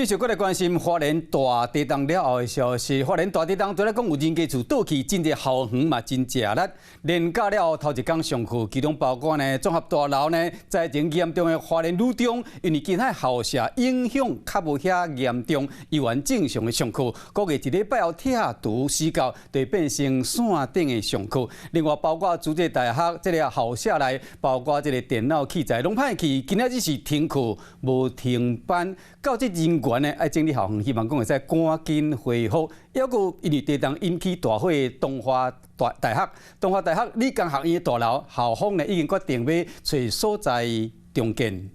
繼續閣來關心花蓮大地動了後的消息。花蓮大地動除了講有人家厝倒去，真濟校園嘛真食力。連假了後頭一工上課，其中包括呢綜合大樓呢，災情嚴重的花蓮女中，因為其他校舍影響較無遐嚴重，依然正常的上課。估計一禮拜後拆除死角，就會變成線頂的上課。另外包括諸暨大學這个校舍內，包括這个電腦器材攏歹去，今仔日是停課無停班。教職人員呢愛整理校園，希望講會使趕緊恢復。抑閣因為地動引起大火的東華大學，東華大學理工學院的大樓校方呢已經決定欲揣所在重建。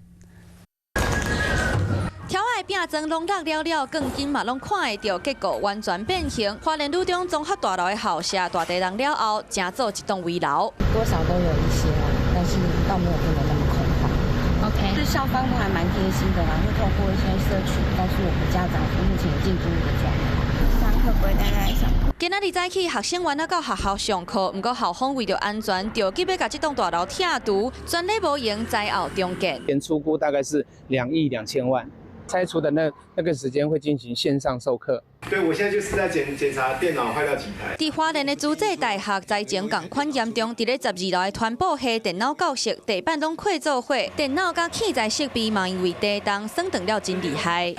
柱仔餅磚攏落了了，鋼筋嘛攏看會著，結構完全變形。花蓮女中綜合大樓的校舍大地動了後，成做一棟危樓。多少都有一些，但是倒沒有變得那麼恐慌。 OK，是校方都還蠻貼心的啦，會透過一些社群告訴我們家長目前建築物的狀況。上課不會待在上課。今仔日早起，學生原來到學校上課，毋過校方為著安全，著急欲共這棟大樓拆除，全體無閒災後重建。初估大概是2億2千萬，拆除的那個時間會進行線上授課。對，我現在就是在檢查電腦壞掉幾台。佇花蓮的諸暨大學災情仝款嚴重，佇咧12樓的傳播系電腦教室，地板攏潰做伙，電腦佮器材設備嘛因為地動損斷了真厲害。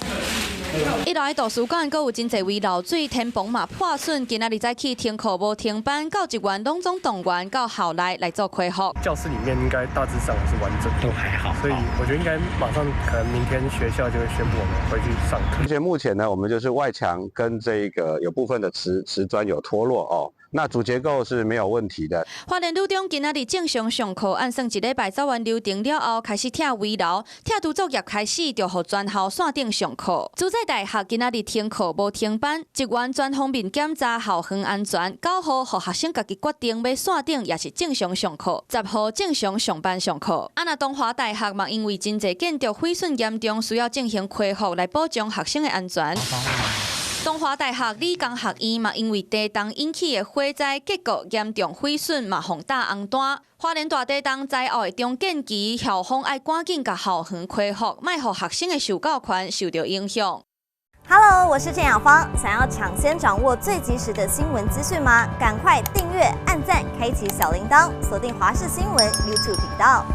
一樓的圖書館閣有真濟位漏水，天棚嘛破損。今仔日早起停課無停班，教職員攏總動員到校內來做恢復。教室裡面應該大致上是完整，都還好，所以我覺得應該馬上可能明天學校就會宣布我們回去上課。而且目前呢，我們就是外牆跟這個有部分的瓷磚有脫落哦。那主結構是沒有問題的。花蓮女中今仔日正常上課，按算一禮拜走完流程了後，開始拆危樓，拆除作業開始，就予全校線頂上課。諸暨大學今仔日停課無停班，職員全方面檢查校園安全。9號予學生家己決定欲線頂抑是正常上課，10號正常上班上課。啊，若東華大學嘛，因為真濟建築毀損嚴重，需要進行恢復來保障學生的安全。東華大學理工學院嘛，因為地動引起的火災，結構嚴重毀損，嘛予打紅單。花蓮大地動災後的重建期，校方愛趕緊共校園恢復，莫予學生的受教權受著影響。 Hello，我是鄭雅芳，想要搶先掌握最及時的新聞資訊嗎？趕快訂閱、按讚、開啟小鈴鐺，鎖定華視新聞 YouTube 頻道。